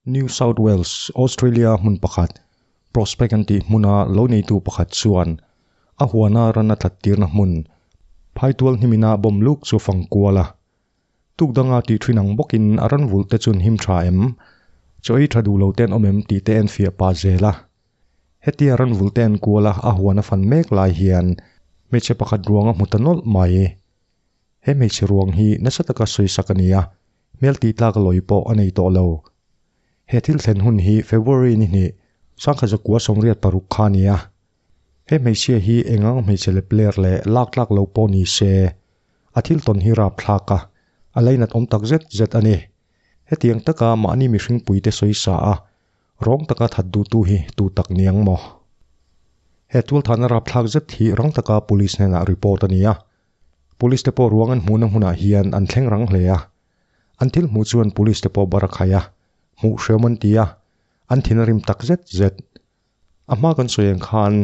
New South Wales, Australia hmun pakhat, Prospect an tih hmuna lo neitu pakhat chuan a huana ran a tlattirna hmun phaitual hnimina bomb luk chu fang kual a. Tuk danga tih thin ang bawkin a ran vulh te chun him tha em? Chaw ei tha duh lo te an awm em tih te en fiah pah zel a. Hetia ran vulh te an kual a, a huan a fan mek lai hian hmeichhe pakhat ruang a hmu ta nawlh mai. He hmeichhe ruang hi nasa taka sawisak a ni a, hmel tih tlak lawi pawh a nei tawh lo. He thil thlen hun hi February ni hnih, sangkhat zakua 86 kha a ni a. He hmeichhia hi engang hmeichhe lep ler leh lak tlak lo pawh ni se, a thil tawn hi rap thlak a, a lainat awm tak zet zet a ni. Hetiang taka mahni mihring puite sawisa a, rawng taka that duhtu hi tu tak ni ang maw? He tualthahna rapthlak zet hi rang taka police hnenah report a ni a. Police te pawh ruang an hmuhna hmunah hian an thleng rang hle a. An thil hmuh chuan police te pawh bar a khai a, hmuh hreawm an ti a, an thin a rim tak zet zet. A hma kan sawi ang khan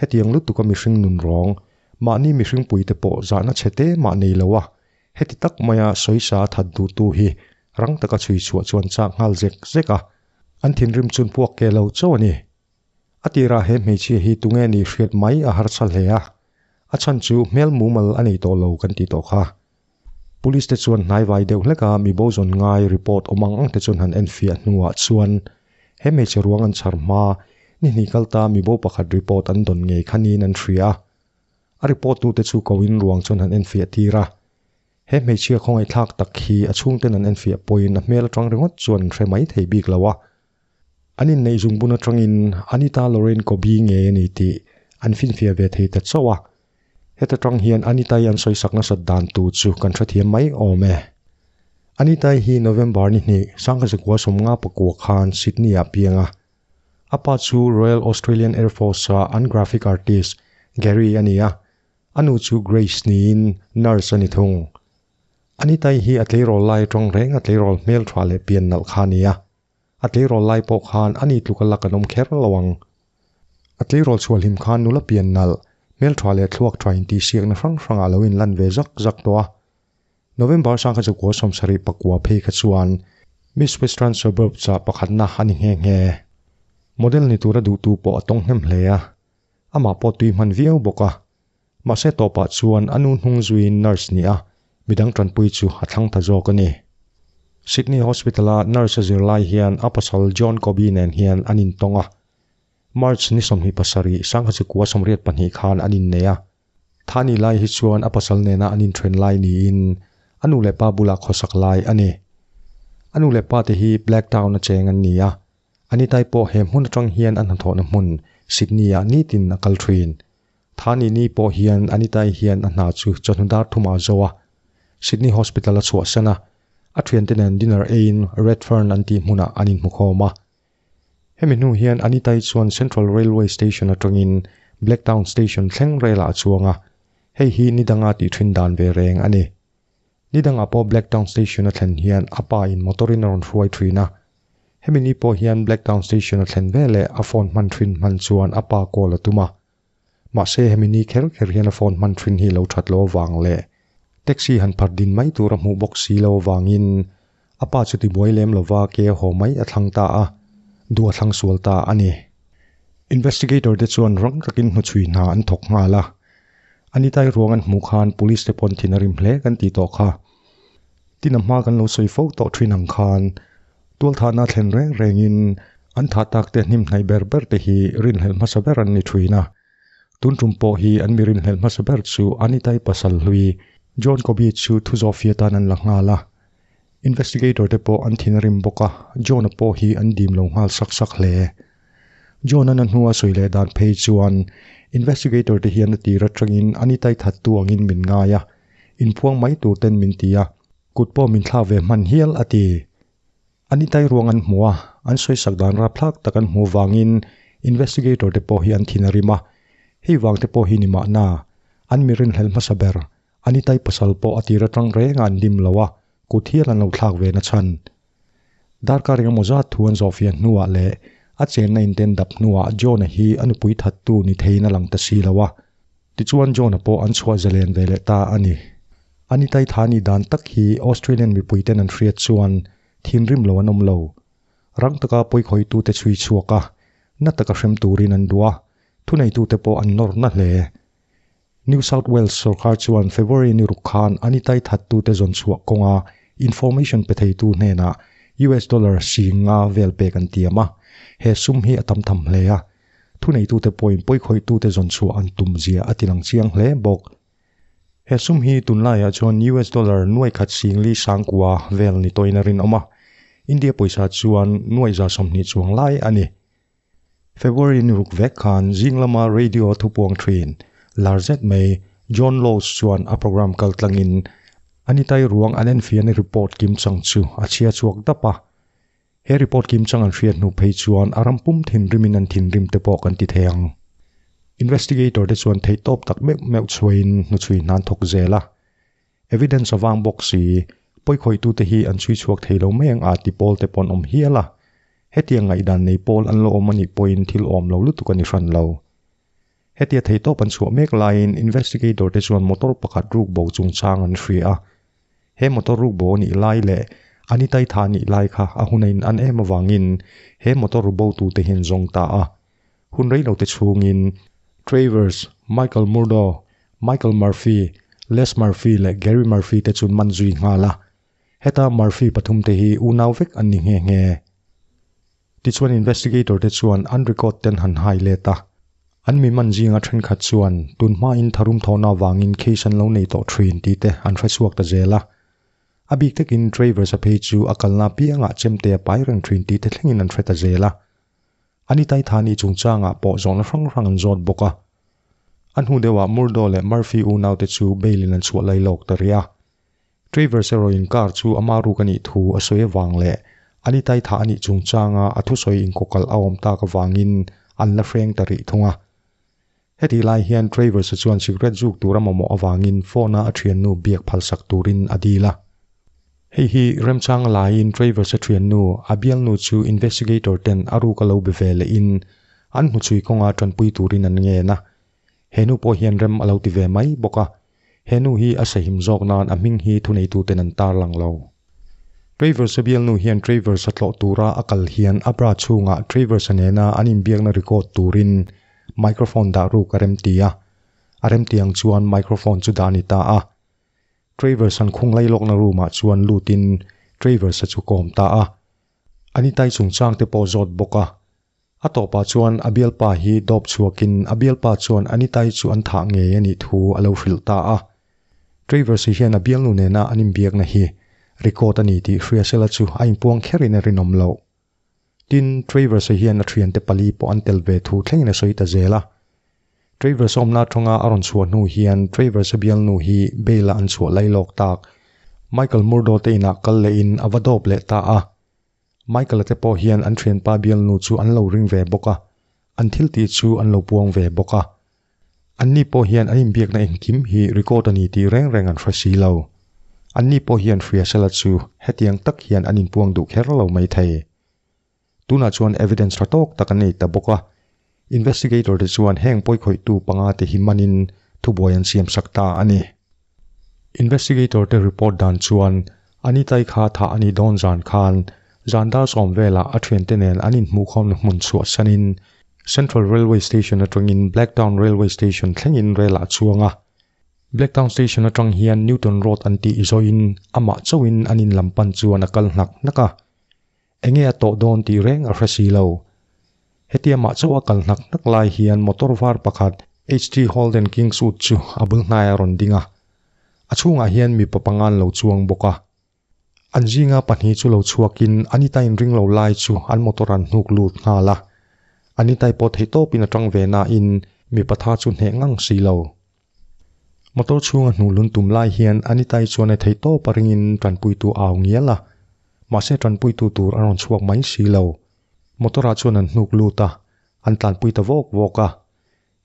hetiang lutuka mihring nun rawng, mahni mihring puite pawh zahna chhe te mah nei lo a, heti tak maia sawisa a that duhtu hi rang taka chhui chhuah chuan chak nghal zek zek a, an thinrim chun puak ke lo chauh a ni. A tirah he hmeichhia hi tunge nih hriat mai a harsa hle a, a chhan chu hmel mumal a nei tawh lo kan tih tawh kha. Police te chuan hnaivai deuh hleka mi bo zawn ngai report awm ang ang te chuan han enfiah hnuah chuan he hmeichhe ruang an chhar hma ni hnih kal ta mi bo pakhat report an dawn ngei kha niin an hria a. A report tu te chu koin ruang chuan han enfiah tir a. He hmeichhia khawngaihthlak tak hi a chhungten an enfiah pawhin a hmel atang ringawt chuan an hre mai thei bik lo a. An inneih zungbun atangin Anita Lorraine Kobe ngei a ni tih an finfiah ve thei ta chauh a. Heta tang hian Anitai an sawisak nasat dan tur chu kan hrethiam mai awm e. Anitai hi November ni hnih, Sangkazakua 54 khan Sydney-ah piang a. A pa chu Royal Australian Air Force-a an graphic artist Gary a ni a, a nu chu Grace niin nurse a ni thung. Anitai hi a tleirawl lai atang reng a tleirawl hmeltha leh pian nalh kha a ni a. A tleirawl lai pawh khan a ni tluk a lak an awm kher lo ang. A tleirawl chhuah hlim khan nula pian nalh, hmeltha leh thluak tha intihsiakna hrang hrangah lo inlan ve zak zak tawh a. November 1979 phei kha chuan Miss Western Suburbs ah pakhatna a ni nghe nghe. Model ni tura duhtu pawh a tawng hnem hle a, amah pawh tui hman viau bawk a. Mahse tawpah chuan a nu hnung zuiin nurse ni a, midang tanpui chu a thlang ta zawk a ni. Sydney Hospital-a nurse a zir lai hian a pasal John Kobe nen hian an intawng a. March ni 27, 1982 khan an innei a. Thani lai hi chuan a pasal nena an inthen lai niin a nu leh pa bulah khawsak lai a ni. A nu leh pa te hi Blacktown a cheng an ni a, Anitai pawh he hmun atang hian a hnathawhna hmun Sydney-ah nitin a kal thin. Thani ni pawh hian Anitai hian a hna chu chawhnu dar thumah a zo a, Sydney Hospital a chhuahsan a, a thiante nen dinner eiin Redfern an tih hmunah an inhmukhawm a. Hemi hnu hian Anitai chuan Central Railway Station atangin Blacktown Station thleng relah a chuang a, hei hi ni danga tih thin dan ve reng a ni. Ni dangah pawh Blacktown Station a thlen hian a pa in motor in a rawn hruai thin a. Hemi ni pawh hian Blacktown Station a thlen veleh a phone hman thin hman chuan a pa call a tum a. Mahse hemi ni kher kher hian a phone hman thin hi lo that lo avang leh taxi han phar din mai tur a hmuh bawk si lo avangin a pa chu tibuai lem lova ke a haw mai a thlang ta a, duh a thlang sual ta a ni. Investigator te chuan rang takin hnuchhui hna an thawk nghal a. Anitai ruang an hmuh khan police te pawn thin a rim hle kan tih tawh kha. Tin a hma kan lo sawi fo tawh thin ang khan tualthahna thlen reng rengin an thah tak te hnim hnaih ber ber te hi rinhlelh hmasa ber an ni thin a. Tun tum pawh hi an mi rinhlelh hmasa ber chu Anitai pasal hlui John Kobe chu thu zawhfia tan an la nghal a. Investigator te pawh an thin a rim bawk a, John-a pawh hi an dim lo nghal sak sak hle. John-a'n a hnua sawi leh dan phei chuan investigator te hian a tir atangin Anitai thattu angin min ngai a, inphuang mai tur ten min ti a, kut pawh min thlak ve hman hial a ti. Anitai ruang an hmu a, an sawisak dan rapthlak tak an hmuh vangin investigator te pawh hi an thin a rim a, hei vang te pawh hi ni mahna, an mi rinhlelh hmasa ber Anitai pasal pawh a tir atang reng a an dim lo a, kut hial an lo thlak ve na chhan. Darkar engemaw zat thu an zawhfiah hnuah leh a chenna inten dap hnuah John-a hi a nupui thattu ni theiin a lang ta si lo a. Tichuan John-a pawh an chhuah zalen ve leh ta a ni. Anitai tha nih dan tak hi Australian mipuiten an hriat chuan thinrim lo an awm lo. Rang taka pawikhawitute chhui chhuak a, na taka hrem turin an duh a, thuneitute pawh an nawr na hle. New South Wales sorkar chuan February ni ruk khan Anitai thattute zawn chhuah kawnga information pe theitu hnenah US dollar 50 vel pek an tiam a, he sum hi a tam tham hle a, thuneitute pawhin pawikhawitute zawn chhuah an tum zia a tilang chiang hle bawk. He sum hi tunlaiah chuan US dollar nuai khat singli sangkua vel ni tawhin a rinawm a, India pawisa chuan nuai za 20 chuang lai a ni. February ni ruk vek khan zing lama radio thupuang thin lar zet mai John Laws chuan a program kal tlangin Anitai ruang an enfiahna report kim chang chu a chhia chhuak dap a. He report kim chang an hriat hnu phei chuan a ram pum thinrimin an thinrim te pawh kan ti thei ang. Investigator te chuan theihtawp tak meuh meuh chhuahin hnuchhui hnan thawk zel a. Evidence avang bawk si, pawikhawitute hi an chhui chhuak thei lo mai ang a ti pawl te pawh an awm hial a. Hetiang ngaihdan nei pawl an lo awm anih pawhin thil awm lo lutuk a ni hran lo. Hetia theihtawp an chhuah mek laiin investigator te chuan motor pakhat ruk bo chungchang an hria a. He motor ruk bo anih lai leh Anitai tha anih lai kha a hun a in an em avangin he motor ru bo tute hi an zawng ta a. Hun rei lo te chhungin Travers, Michael Murdo, Michael Murphy, Les Murphy leh Gary Murphy te chu man zui nghal a. Heta Murphy pathum te hi unau vek an ni nghe nghe. Tichuan investigator te chuan an record ten han hai let a. An mi man zinga thenkhat chuan tun hmain tharum thawhna avangin case an lo nei tawh thin tih te an hre chhuak ta zel a. A bik takin Travers a phei chu a kalna piangah chemte a pai reng thin tih te thlengin an hre ta zel a. Ani tai tha nih chungchangah pawh zawhna hrang hrang an zawt bawk a. A hnu deuhah Murdo leh Murphy unau te chu bail in an chhuah lai lawk ta rih a. Travers erawhin car chu ama ruk a nih thu a sawi avang leh ani tai tha a nih chungchanga a thusawi inkawkalh a awm tak avangin an la hreng ta rih thung a. Heti lai hian Travers a chuan cigarette zuk tur a mamawh avangin phone a a thiannu biak phalsak turin a dil a. Hei hi remchang laiin Travers a thiannu a bialnu chu investigator ten a ruk a lo be ve lehin an hmuchhui kawnga tanpui turin an ngen a. He nu pawh hian rem a lo ti ve mai bawk a. He nu hi a sahim zawk nan a hming hi thuneituten an tarlang lo. Travers a bialnu hian Travers a tlawh tura a kal hian a bra chhungah Travers a nena an inbiakna record turin microphone dah ruk a remti a. A remti ang chuan microphone chu dah a ni ta a. Travers an khung lailawkna room ah chuan lutin Travers a chu kawm ta a. Ani tai chungchang te pawh zawt bawk a. A tawpah chuan a bialpa hi dawp chhuakin a bialpa chuan Anitai chu an thah ngei a nih thu a lo hrilh ta a. Travers-i hian a bialnu nena an inbiakna hi record a ni tih hria sela chu a inpuang kherin a rinawm loh. Tin, Travers-a hian a thiante pali pawh an tel ve thu thlengin a sawi ta zel a. Travers awmna atanga a rawn chhuah hnu hian Travers-a bialnu hi bail-a an chhuah lailawk tak. Michael Murdo te inah kal lehin a va dawp leh ta a. Michael-a te pawh hian an thianpa bialnu chu an lo ring ve bawk a, an thil tih chu an lo puang ve bawk a. Anni pawh hian an inbiakna engkim hi record a ni tih reng reng an hre si lo. Anni pawh hian hria sela chu hetiang tak hian an inpuang duh kher lo mai thei. Tunah chuan evidence tha tawk tak an nei ta bawk a, investigator te chuan heng pawikhawihtu panga te hi manin thubuai an siam sak ta a ni. Investigator te report dan chuan Anitai kha thah a nih dawn zan khan zan dar sawm velah a thiante nen an inhmuhkhawmna hmun chhuah sanin Central Railway Station atangin Blacktown Railway Station thlengin rel ah chuang a. Blacktown Station atang hian Newton Road an tih zawhin amah chauhin an in lam pan chuan a kal hnak hnak a. Enge a tawh dawn tih reng a hre si lo. Hetia mah chauh a kal hnak hnak lai hian motor var pakhat HT Holden Kingswood chu a bul hnai a rawn ding a. A chhungah hian mipa panga an lo chuang bawk a. An zinga pahnih chu lo chhuakin Anita inring lo lai chu an motor an hnuk lut nghal a. Anita-i pawh theihtawpin a tang ve nain mipa tha chu hneh ngang si lo. Motor chhunga hnuh lun tum lai hian Anita-i chuan a theihtawp a ringin tanpuitu a au ngial a. Mahse tanpuitu tur a rawn chhuak mai si lo. Motor ah chuan an hnuk lut a, an tlanpui ta vawk vawk a.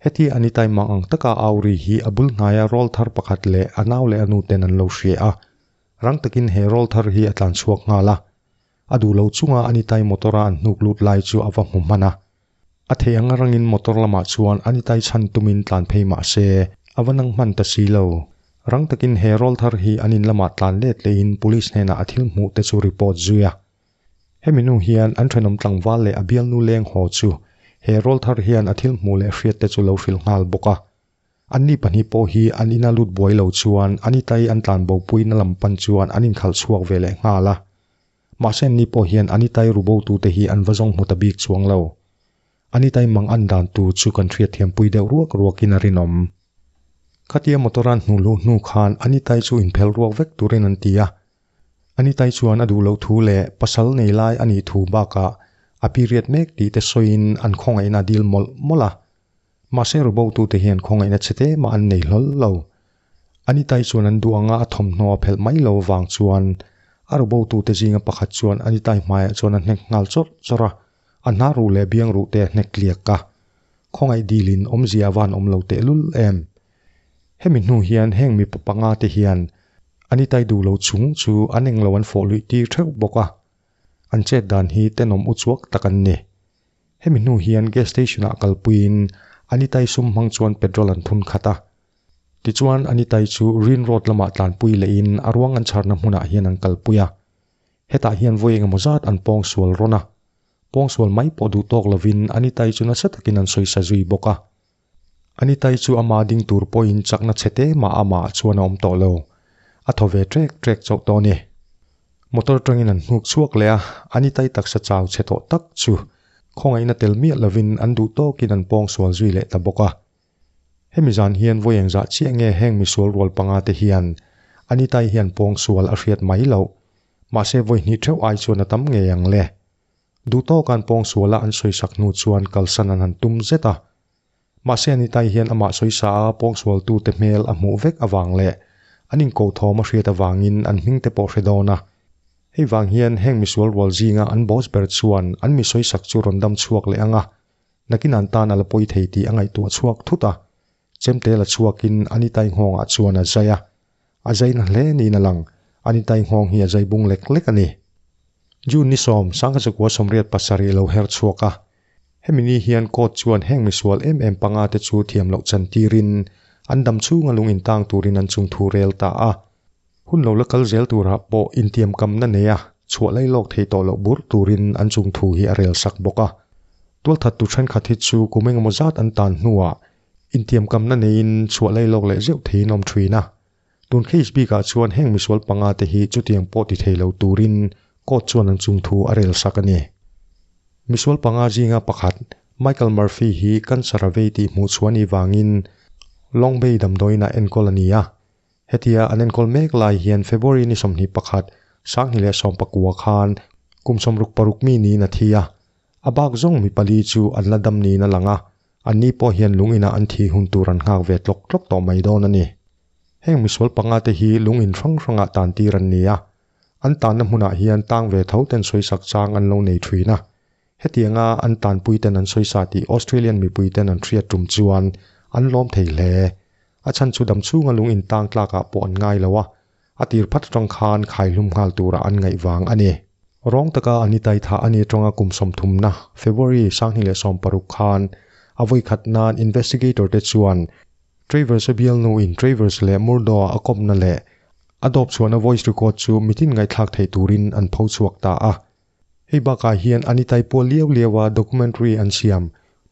Heti Anita-i mang ang taka a au ri hi a bul hnaia roll thar pakhat leh a nau leh a nu ten an lo hria a. Rang takin he roll thar hi a tlan chhuak nghal a. A duh lo chunga Anita-i motor a an hnuk lut lai chu a va hmu hman a. A theih ang rangin motor lamah chuan Anitai chhan tumin tlan phei mah se, a va nang hman ta si lo. Rang takin he roll thar hi an in lamah tlan let lehin police hnenah a thil hmuh te chu report zui a. Hemi hnu hian an thenawm tlangval leh a bialnu leng haw chu he rawlthar hian a thil hmuh leh hriat te chu lo hrilh nghal bawk a. Anni pahnih pawh hi an ina lut buai lo chuan Anitai an tlanbo puina lam pan chuan an inkhalh chhuak ve leh nghal a. Mahse anni pawh hian Anitai rubotute hi an va zawng hmu ta bik chuang lo. Anitai mang an dan tur chu kan hriatthiampui deuh ruak ruakin a rinawm. Khatia motor an hnuh luh hnu khan Anitai chu inphel ruak vek turin an ti a. Anitai chuan a duh loh thu leh pasal nei lai a nih thu bakah a period mek tih te sawiin an khawngaihna a dil mawlh mawlh a. Mahse rubotute hian khawngaihna chhe te mah an nei hlawl lo. Anitai chuan an duh anga a thawmhnaw a phelh mai lo vang chuan a rubotute zinga pakhat chuan Anitai hmaiah chuan a hnek nghal chawrh chawrh a. A hna ruh leh biang ruh te a hnek tliak a, khawngaih dilin awmzia a van awm lo tehlul em. Hemi hnu hian heng mipa panga te hian Anitai duh lo chung chu an englo an fawh luih tir theuh bawk a, an chet dan hi tenawm uchuak tak an ni. Hemi hnu hian gas station ah kalpuiin Anitai sum hmang chuan petrol an thun khat a. Tichuan Anitai chu Rin Road lamah tlanpui lehin a ruang an chharna hmunah hian an kalpui a. Hetah hian vawi engemaw zat an pawng sual rawn a, pawng sual mai pawh duh tawk lovin Anitai chu nasa takin an sawisa zui bawk a. Anitai chu ama ding tur pawhin chakna chhe te mah amah chuan a awm tawh lo. A thaw ve trek trek chauh tawh a ni. Motor tangin an hnuk chhuak leh a, Anitai taksa chau chhe tawh tak chu khawngaihna tel miah lovin an duh tawkin an pawng sual zui leh ta bawk a. Hemi zan hian vawi engzah chiah nge heng misual rual panga te hian Anitai hian pawngsual a hriat mai loh. Mahse vawi hnih theuh ai chuan a tam ngei ang le. Duhtawka'n pawngsuala an sawisak hnu chuan kalsan an han tum zet a. Mahse Anitai hian amah sawisa a pawngsualtute hmel a hmuh vek avang leh an inkohthawm a hriat avangin an hming te pawh hre dawn a. Hei vang hian heng misual rual zinga an boss ber chuan an mi sawisak chu rawn dam chhuak leh ang a, Nakin an tan a la pawi thei tih a ngaihtuah chhuak thut a, chemte la chhuakin Anitai nghawngah chuan a zai a. A zai na hle niin a lang, Anitai nghawng hi a zai bung lek lek a ni. June ni sawm, Sangkachakua 87 lo her chhuak a. Hemi ni hian court chuan heng misual em em panga te chu thiam loh chan tirin an dam chhunga lung intang turin an chungthu rel ta a. Hun lo la kal zel turah pawh intiamkamna neia chhuah lai lawk thei tawh loh burh turin an chung thu hi a rel sak bawk a. Tualthattu thenkhat hi chu kum engemaw zat an tan hnuah intiamkamna neiin chhuah lai lawk leh zeuh theiin awm thin a. Tun case bikah chuan heng misual panga te hi chutiang pawh ti thei lo turin court chuan an chung thu a rel sak a ni. Misual panga zinga pakhat Michael Murphy hi cancer a vei tih hmuh chhuah anih vangin Long Bay damdawiinah enkawl a ni a. Hetia an enkawl mek lai hian February ni 21, 2019 khan kum 66 mi niin a thi a. A bak zawng mi pali chu an la dam niin a lang a, anni pawh hian lung inah an thi hun tur an nghak ve tlawk tlawk tawh mai dawn a ni. Heng misual panga te hi lung in hrang hrangah tan tir an ni a, an tanna hmunah hian tang ve tho ten sawisak chang an lo nei thin a. Hetianga an tanpui ten an sawisa tih Australian mipui ten an hriat tum chuan an lawm thei hle. A chhan chu dam chhunga lung intang tlakah pawh an ngai lo a, a tir phat atang khan khaihlum nghal turah an ngaih vang a ni. Rawng taka an i tai thah a ni atanga kum sawmthumna, February 2016 khan a vawi khat nan investigator te chuan Travers-a bialnuin Travers leh Murdo-a a kawpna leh a dawp chhuahna voice record chu mitin ngaihthlak theih turin an pho chhuak ta a. Hei bakah hian Anitai pual liau liaua documentary an siam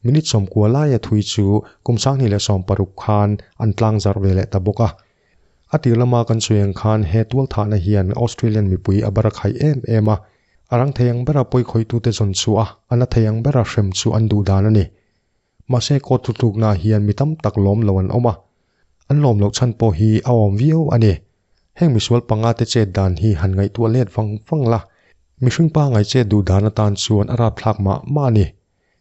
minute 90 laia thui chu kum 2016 khan an tlang zarh ve leh ta bawk a. A tir lama kan sawi ang khan he tualthahna hian Australian mipui a bara khaih em em a, a rang thei ang bera pawi khawitute zawn chu a, a na thei ang bera hrem chu an duh dan a ni. Mahse court thutluknaah hian mi tam tak lawm lo an awm a, an lawm loh chhan pawh hi a awm viau a ni. Heng misual panga te chet dan hi han ngaihtuah let vang vang la, mihring pa ngai chet duh dan atan chuan a rapthlak mah mah a ni.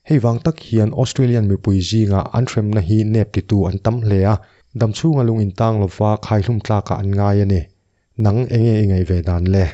Hei vang tak hian Australian mipui zingah an hremna hi nep titu an tam hle a, damchhunga lung intang lova khaihlum tlakah an ngai a ni. Nang enge i ngaih ve dan le?